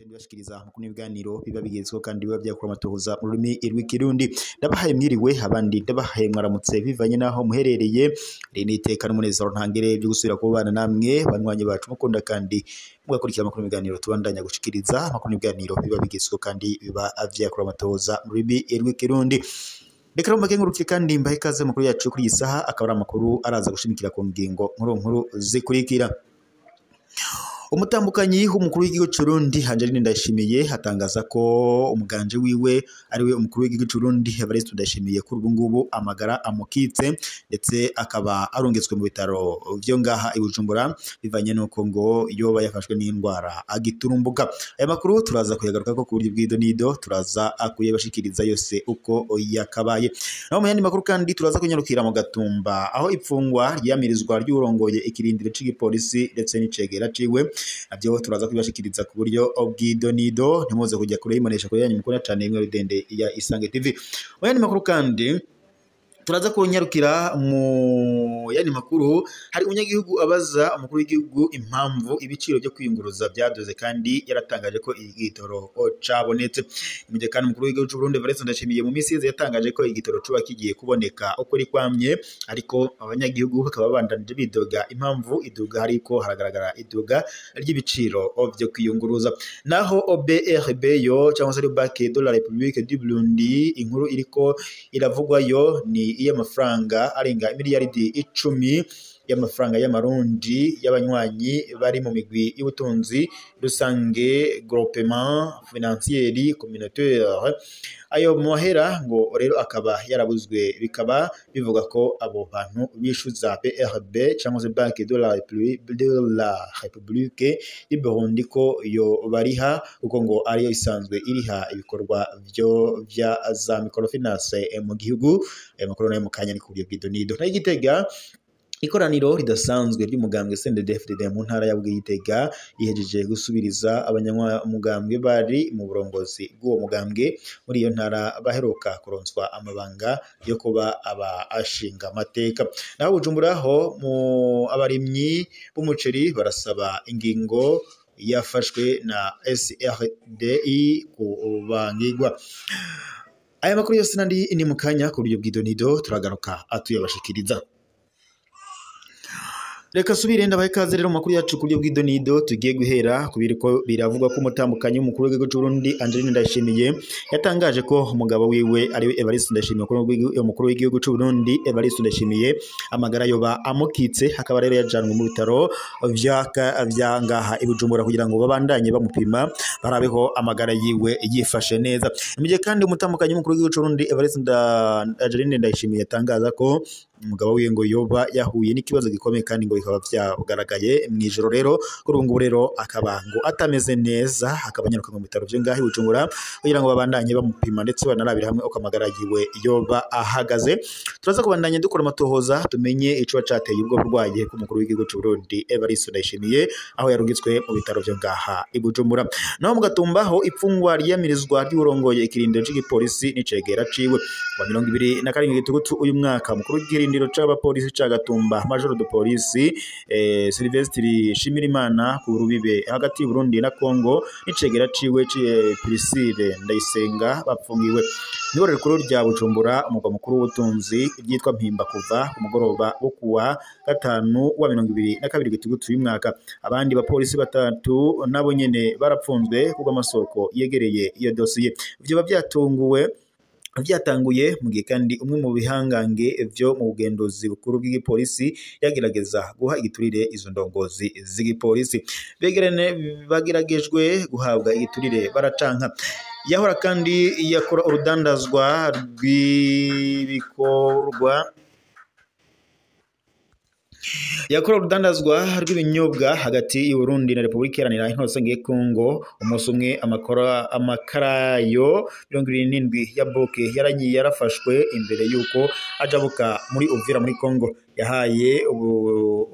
Isheni bashikiriza amakuru n'ibiganiro biba bigezweho kandi biba byakora amatohoza mu rurimi rw'ikirundi. Ndabahaye mwiriwe, abandi ndabahaye mwaramutse bivanye naho muherereye. Iri ni iteka n'umunezero ntangere byo gusubira kubana namwe banywanyi bacu mukunda kandi mugakurikira amakuru n'ibiganiro tubandanya gushikiriza, amakuru n'ibiganiro biba bigezweho kandi biba vyakora amatohoza mu rurimi rw'ikirundi. Reka rero mbakenguruke kandi mbahe ikaze amakuru yacu kuri iyi saha, akaba ari amakuru araza gushimikira ku ngingo nkuru nkuru zikurikira. Umutambukanyi w'umukuru w'igihugu c'Uburundi Angeline Ndayishimiye atangaza ko umuganje wiwe ariwe umukuru w'igihugu c'Uburundi Evariste Ndayishimiye kuri ubu ngubu amagara amukitse, ndetse akaba arungitswe mu bitaro vyo ngaha i Bujumbura bivanye nuko ngo yoba yafashwe n'indwara agiturumbuka. Aya makuru turaza kuyagarukako ku buryo bw'idonido, turaza kuyabashikiriza yose uko yakabaye. Naho mu yandi makuru kandi turaza kunyarukira mu Gatumba aho ipfungwa ryamirizwa ry'urongoye ikirindiro c'igipolisi ndetse n'icegera ciwe, navyo turaza kubibashikiriza ku buryo bw'idonido. Ntimuze kujya kure y'imonesha kure yanyu mukunda cane imwe rudende ya Isange TV. Mu yandi makuru kandi turaza kunyarukira mu yandi makuru, hari umunyagihugu abaza umukuru w'igihugu impamvu ibiciro byo kwiyunguruza byaduze kandi yaratangaje ko igitoro cabonetse. Mu gihe kandi umukuru w'igihugu c'Uburundi Evariste Ndayishimiye mu minsi iheze yatangaje ko igitoro coba kigiye kuboneka ukuri kwamye, ariko abanyagihugu bakaba babandanije bidoga impamvu iduga hariko haragaragara iduga ry'ibiciro vyo kwiyunguruza. Naho OBRB yo cyangwa se Banque de la République du Burundi, inkuru iriko iravugwa yo ni iy'amafaranga arenga miliyaridi 10 y'amafaranga y'amarundi y'abanywanyi bari mu migwi y'ubutunzi rusange groupement financier communautaire. Ayo mahera ngo rero akaba yarabuzwe, bikaba bivuga ko abo bantu bishuza BRB cyangwa se Banque de la République du Burundi ko yo bariha, kuko ngo ariyo isanzwe iriha ibikorwa vyo vya za microfinance mu gihugu. Ayo makuru nayo mu kanya ni ku buryo bw'idonido. Nayo Igitega, ikoraniro ridasanzwe ry'umugambwe CNDD-FDD mu ntara ya Gitega yihejeje gusubiriza abanyamugambwe bari mu burongozi bw'uwo mugambwe muri iyo ntara baheruka kuronswa amabanga yo kuba abashinga amateka. Naho Bujumbura ho mu abarimyi b'umuceri barasaba ingingo yafashwe na SRDI kubangirwa. Aya makuru yose nandi ni mu kanya ku buryo bw'idonido, turagaruka atuyabashikiriza. Reka subire ndabahe ikaze rero mu makuru yacu ku buryo bw'idonido. Tugiye guhera ku biriko biravugwa ko umutambukanyi w'umukuru w'igihugu c'Uburundi Angeline Ndayishimiye yatangaje ko umugabo wiwe ariwe Evariste Ndayishimiye, umukuru w'igihugu c'Uburundi Evariste Ndayishimiye amagara yoba amukitse, akaba rero yajanwe mu bitaro vya ngaha i Bujumbura kugira ngo babandanye bamupima barabeho amagara yiwe yifashe neza. Mu gihe kandi umutambukanyi w'umukuru w'igihugu c'Uburundi Evariste Angeline Ndayishimiye yatangaza ko umugabo wiwe ngo yoba yahuye n'ikibazo gikomeye kandi ngo bikaba byagaragaye mw'ijoro, rero kuri ubu ngubu rero akaba ngo atameze neza, akaba anyaruka mu bitaro vyo ngaha i Bujumbura kugira ngo babandanye bamupima ndetse banarabira hamwe uko amagara yiwe yoba ahagaze. Turaza kubandanya dukora amatohoza tumenye ico cateye ubwo burwayi bw'umukuru w'igihugu c'Uburundi Evariste Ndayishimiye aho yarungitswe mu bitaro vyo ngaha i Bujumbura. Naho mu Gatumba ho ipfungwa ryamirizwa ry'urongoye ikirindiro c'igipolisi n'icegera ciwe wa 27 Gitugutu uyu mwaka, umukuru w'ikirindiro c'abapolisi ca Gatumba Major de Police Sylvestre Shimirimana ku rubibe hagati y'Uburundi na Congo n'icegera ciwe Priscille Ndayisenga bapfungiwe mw'iboro rikuru rya Bujumbura, umugwa mukuru w'ubutunzi ryitwa Mpimba kuva ku mugoroba wo kuwa gatanu wa 22 Gitugutu uyu mwaka. Abandi bapolisi batatu nabo nyene barapfunzwe kubw'amasoko yegereye iyo dosiye. Ivyo byatanguye mu gihe kandi umwe mu bihangange vyo mu bugenduzi bukuru bw'igipolisi yagerageza guha igiturire izo ndongozi z'igipolisi. Bageragejwe guhabwa igiturire baracanka. Yahora kandi yakora urudandazwa rw'ibikorwa yakora urudandazwa rw'ibinyobwa hagati y'u Burundi na Republika Iharanira Intwaro Rusange ya Congo. Umunsi umwe amakarayo 77 ya boke yarafashwe imbere yuko ajabuka muri Uvira muri Congo. Yahaye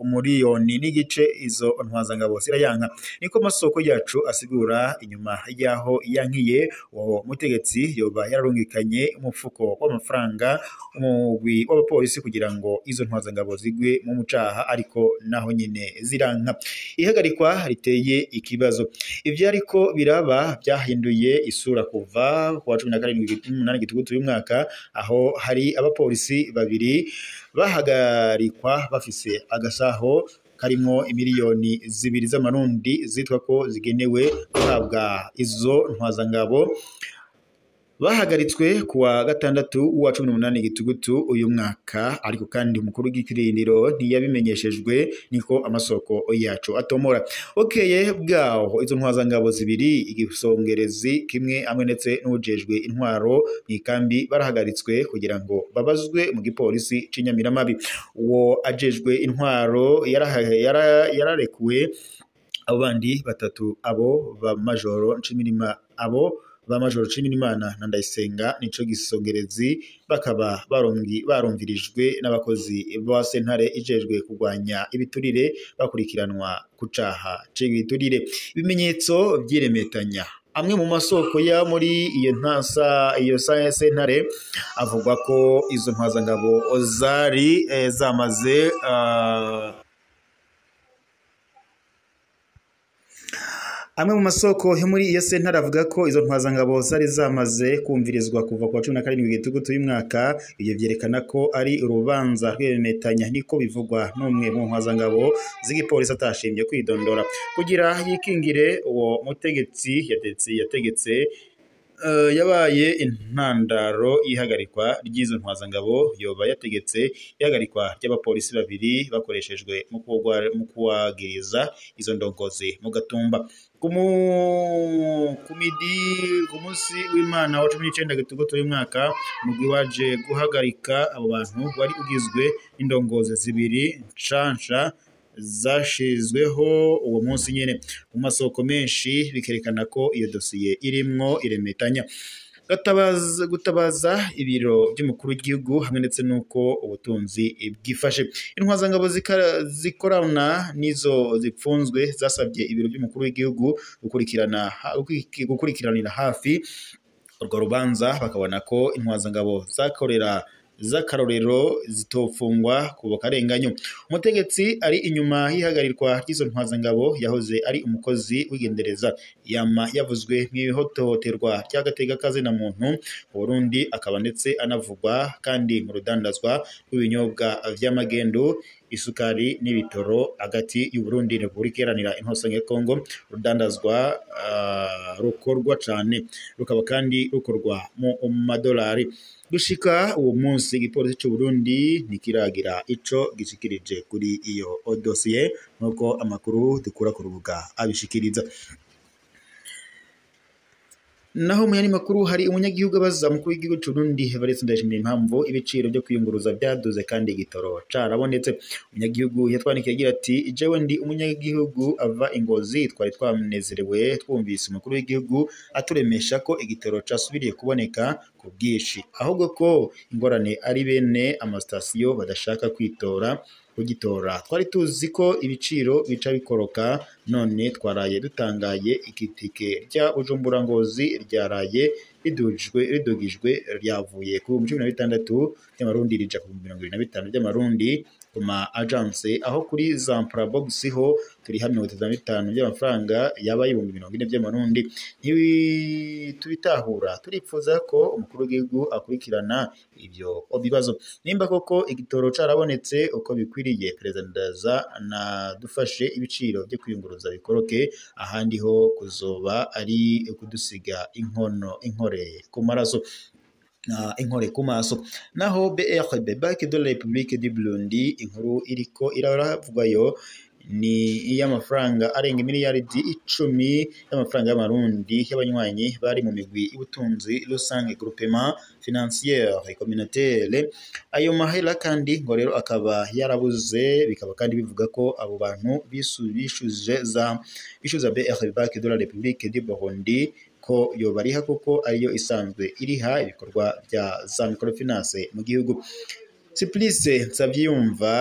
umuriyoni n'igice izo ntwazangabo zirayanka, niko masoko yacu asigura. Inyuma yaho yankiye, uwo mutegetsi yoba yararungikanye umufuko w'amafaranga umugwi w'abapolisi kugira ngo izo ntwazangabo zigwe mu mucaha, ariko naho nyine ziranka. Ihagarikwa riteye ikibazo. Ivyo ariko biraba byahinduye isura kuva ku wa 17 Gitugutu uyu mwaka, aho hari abapolisi babiri bahagarikwa bafise agasaho karimwo imiliyoni 2 z'amarundi zitwa ko zigenewe guhabwa izo ntwazangabo. Bahagaritswe kuwa gatandatu wa 18 Gitugutu uyu mwaka, ariko kandi umukuru w'igikirindiro ntiyabimenyeshejwe, niko amasoko yacu atomora. Bukeye bwaho izo ntwazangabo zibiri, igisongerezi kimwe hamwe ndetse n'uwujejwe intwaro mw'ikambi barahagaritswe kugira ngo babazwe mu gipolisi c'Inyamiramabi. Uwo ajejwe intwaro yararekuwe, abo bandi batatu, abo ba Majoro Nshimirimana, abo ba Majoro Nshimirimana na Ndayisenga nico gisongerezi, bakaba barumvirijwe n'abakozi ba sentare ijejwe kurwanya ibiturire, bakurikiranwa ku caha c'ibiturire. Ibimenyetso vyiremetanya. Amwe mu masoko ya muri iyo ntasa iyo sentare avugwa ko izo ntwazangabo zari zamaze Amwe mu masoko yo muri iyo sentare avuga ko izo ntwazangabo zari zamaze kumvirizwa kuva ku wa 17 Gitugutu uyu mwaka. Ibyo vyerekana ko ari urubanza rw'iremetanya, niko bivugwa n'umwe mu ntwazangabo z'igipolisi atashimye kwidondora. Kugira yikingire uwo mutegetsi yategetse yabaye intandaro y'ihagarikwa ry'izo ntwazangabo, yoba yategetse ihagarikwa ry'abapolisi babiri bakoreshejwe mu kuwagiriza izo ndongozi mu Gatumba. Ku munsi w'Imana wa 19 Gitugutu uyu mwaka, umugwi waje guhagarika abo bantu wari ugizwe n'indongozi zibiri nshansha zashizweho uwo munsi nyene. Mu masoko menshi bikerekana ko iyo dosiye irimwo iremetanya. Gutabaza ibiro by'umukuru w'igihugu hamwe ndetse n'uko ubutunzi bwifashe. Intwazangabo zikorana n'izo zipfunzwe zasabye ibiro by'umukuru w'igihugu gukurikiranira hafi urwo rubanza, bakabona ko intwazangabo zakorera z'akarorero zitofungwa ku karenganyo. Umutegetsi ari inyuma y'ihagarikwa ry'izo ntwazangabo yahoze ari umukozi w'igendereza, yama yavuzwe mw'ihohoterwa ry'agateka kazina muntu mu Burundi, akaba ndetse anavugwa kandi mu rudandazwa rw'ibinyobwa vy'amagendo, isukari n'ibitoro hagati y'u Burundi na Repubulika Iharanira Intwaro ya Kongo. Rudandazwa rukorwa cane, rukaba kandi rukorwa mu madolari. Gushika uwo munsi igipolisi c'u Burundi ntikiragira ico gishikirije kuri iyo dosiye, nk'uko amakuru dukura ku rubuga abishikiriza. Naho mu yandi makuru, hari umunyagihugu abaza umukuru w'igihugu c'u Burundi Evariste Ndayishimiye impamvu ibiciro byo kwiyunguruza byaduze kandi igitoro carabonetse. Umunyagihugu yatwandikiye agira ati: jewe ndi umunyagihugu ava Ingozi, twari twanezerewe twumvise umukuru w'igihugu aturemesha ko igitoro casubiriye kuboneka ku bwinshi, ahubwo ko ingorane ari bene amasitasiyo badashaka kwitora kugitora. Twari tuzi ko ibiciro bica bikoroka, none twaraye dutangaye igitike rya Bujumbura Ngozi ryaraye ridugijwe, ryavuye ku 16 by'amarundi rija ku 25 by'amarundi ku ma agence, aho kuri Zampra Box ho turi hamwe 35 by'amafaranga yaba 40,000 by'amarundi. Ntitubitahura, turipfuza ko umukuru w'igihugu akurikirana ibyo bibazo. Nimba koko igitoro carabonetse uko bikwiriye, Perezida Ndaza nadufashe ibiciro byo kwiyunguruza bikoroke, ahandi ho kuzoba ari kudusiga inkore ku maraso. Inkore ku maso. Naho BRB, Banque de la République du Burundi, inkuru iriko iraravugwayo ni iy'amafaranga arenga miliyaridi 10 y'amafaranga y'amarundi y'abanywanyi bari mu migwi y'ubutunzi rusange, groupement financière communautaire. Ayo mahera kandi ngo rero akaba yarabuze, bikaba kandi bivuga ko abo bantu bishuza BRB, Banque de la République du Burundi, ko yobariha kuko ariyo isanzwe iriha ibikorwa bya za microfinance mu gihugu. Simplice Nsabiyumva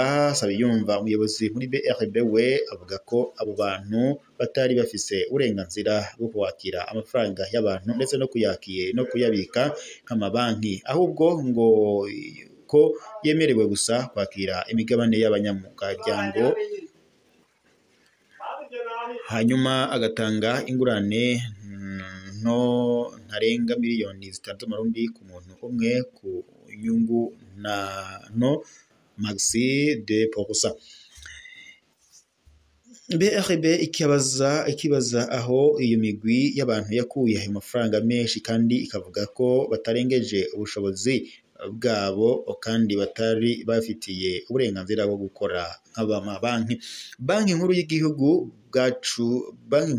umuyobozi muri BRB we avuga ko abo bantu batari bafise uburenganzira bwo kwakira amafaranga y'abantu ndetse no kuyakira no kuyabika nk'amabanki, ahubwo ngo ko yemerewe gusa kwakira imigabane y'abanyamuryango hanyuma agatanga ingurane nto ntarenga miliyoni 6 z'amarundi ku muntu umwe ku nyungu na no maxi de pourcent. BRB ikibaza aho iyo migwi y'abantu yakuye ayo mafaranga menshi, kandi ikavuga ko batarengeje ubushobozi bwabo kandi batari bafitiye uburenganzira bwo gukora nk'abamabanki. Banki nkuru y'igihugu bwacu, banki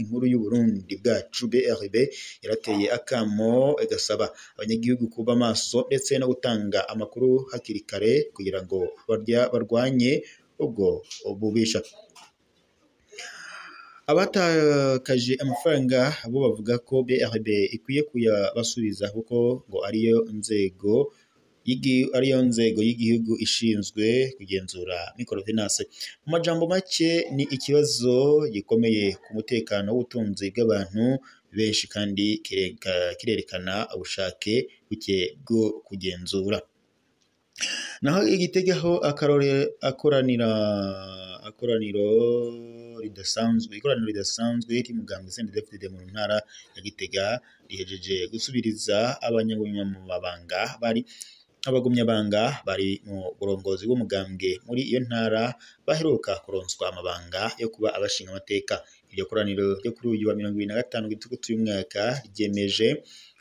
nkuru y'u Burundi bwacu BRB yarateye akamo igasaba abanyagihugu kuba maso ndetse no gutanga amakuru hakiri kare kugira ngo barwanye ubwo bubisha. Abatakaje amafaranga bo bavuga ko BRB ikwiye kuyabasubiza kuko ngo ariyo nzego y'igihugu ishinzwe kugenzura microfinance. Mu majambo make, ni ikibazo gikomeye ku mutekano w'ubutunzi bw'abantu benshi kandi kirerekana ubushake buke bwo kugenzura. Naho Igitega ho ikoraniro ridasanzwe ry'umugambwe CNDD-FDD mu ntara ya Gitega rihejeje gusubiriza abagumyabanga bari mu burongozi bw'umugambwe muri iyo ntara baheruka kuronswa amabanga yo kuba abashinga amateka. Iryo koraniro ryo kuri uyu wa 25 Gitugutu uyu mwaka ryemeje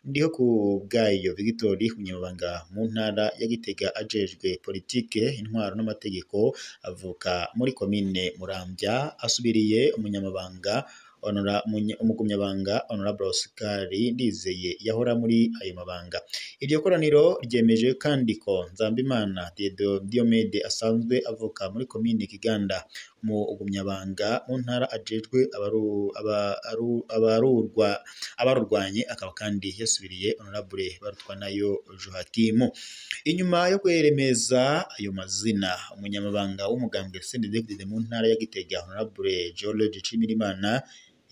Ndiho ku bwayo Victor, umunyamabanga mu ntara ya Gitega ajejwe politike, intwaro n'amategeko, avuka muri komine Muramvya, asubiriye umugumyabanga Honorable Oscar Ndizeye yahora muri ayo mabanga. Iryo koraniro ryemeje kandi ko Nzambimana Diomede asanzwe avuka muri komine Kiganda, mu ugumyabanga mu ntara ajejwe abarurwanye, akaba kandi yasubiriye Honorable Barutwanayo Joachim. Inyuma yo kweremeza ayo mazina, umunyamabanga w'umugambwe CNDD-FDD mu ntara ya Gitega Honorable George Nshimirimana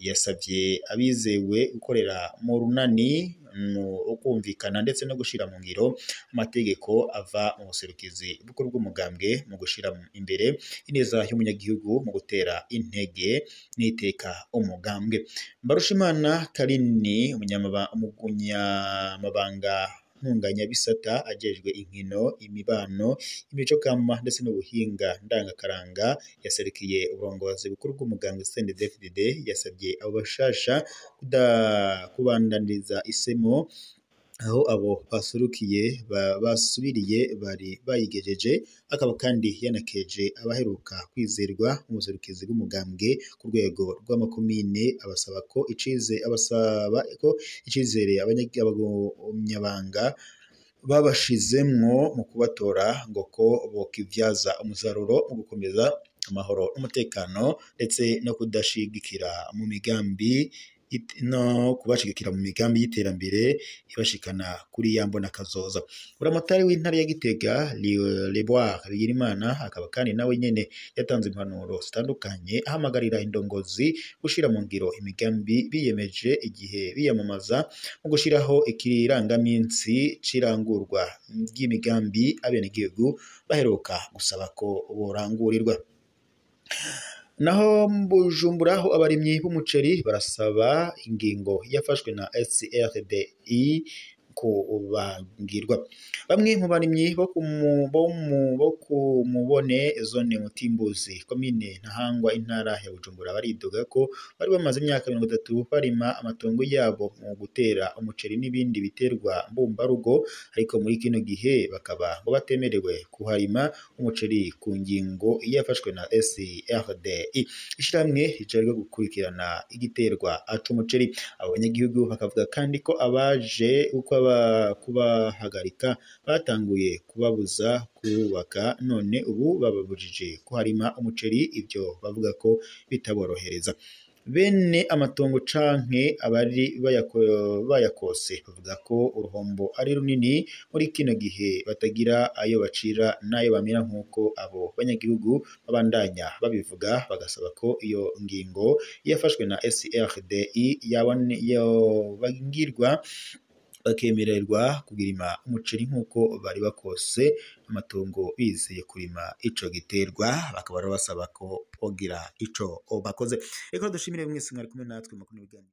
yasabye abizewe gukorera mu runani mu kumvikana ndetse no gushira mu ngiro amategeko ava mu buserukizi bukuru bw'umugambwe mu gushira imbere ineza y'umunyagihugu mu gutera intege n'iteka umugambwe. Mbarushimana Karini, umunyamabanga ntunganyabisata ajejwe inkino, imibano, imico kama ndetse n'ubuhinga ndangakaranga, yaserukiye uburongozi bukuru bw'umugambwe CNDD-FDD, yasabye abo bashasha kubandaniriza isemo aho abo basurukiye basubiriye bari bayigejeje, akaba kandi yanakeje abaheruka kwizerwa mu buserukizi bw'umugambwe ku rwego rw'amakomine, abasaba ko icizere abagumyabanga babashizemwo mu kubatora ngo ko bokivyaza umusaruro mu gukomeza amahoro n'umutekano ndetse no kudashigikira mu migambi no kubashigikira mu migambi y'iterambere ibashikana kuri ya mbona kazoza. Buramatari w'intara ya Gitega Leboire Bigirimana akaba kandi nawe nyene yatanze impanuro zitandukanye ahamagarira indongozi gushira mu ngiro imigambi biyemeje igihe biyamamaza mu gushiraho ikirangaminsi c'irangurwa ry'imigambi abenegihugu baheruka gusaba ko borangurirwa. Naho Bujumbura aho abarimyi b'umuceri barasaba ingingo yafashwe na SRDI kubangirwa. Bamwe mu barimyi bo ku Mubone zone Mutimbuzi komine Ntahangwa intara ya Bujumbura baridoga ko bari bamaze imyaka 30 barima amatongo yabo mu gutera umuceri n'ibindi biterwa mbumbarugo, ariko muri kino gihe bakaba ngo batemerewe kuharima umuceri ku ngingo yafashwe na SRDI, ishirahamwe rijejwe gukurikirana igiterwa c'umuceri. Abo banyagihugu bakavuga kandi ko abaje kubahagarika batanguye kubabuza kubaka, none ubu bababujije kuharima umuceri, ibyo bavuga ko bitaborohereza. Bene amatongo canke abari bayakose bavuga ko uruhombo ari runini muri kino gihe batagira ayo bacira n'ayo bamira, nk'uko abo banyagihugu babandanya babivuga, bagasaba ko iyo ngingo yafashwe na SRDI yobangirwa bakemererwa kugirima umuceri nk'uko bari bakose amatongo bizeye kurima ico giterwa. Bakaba rero basaba ko bogira ico bakoze. Reka dushimire mwese mwari kumwe natwe makuru n'ibiganiro.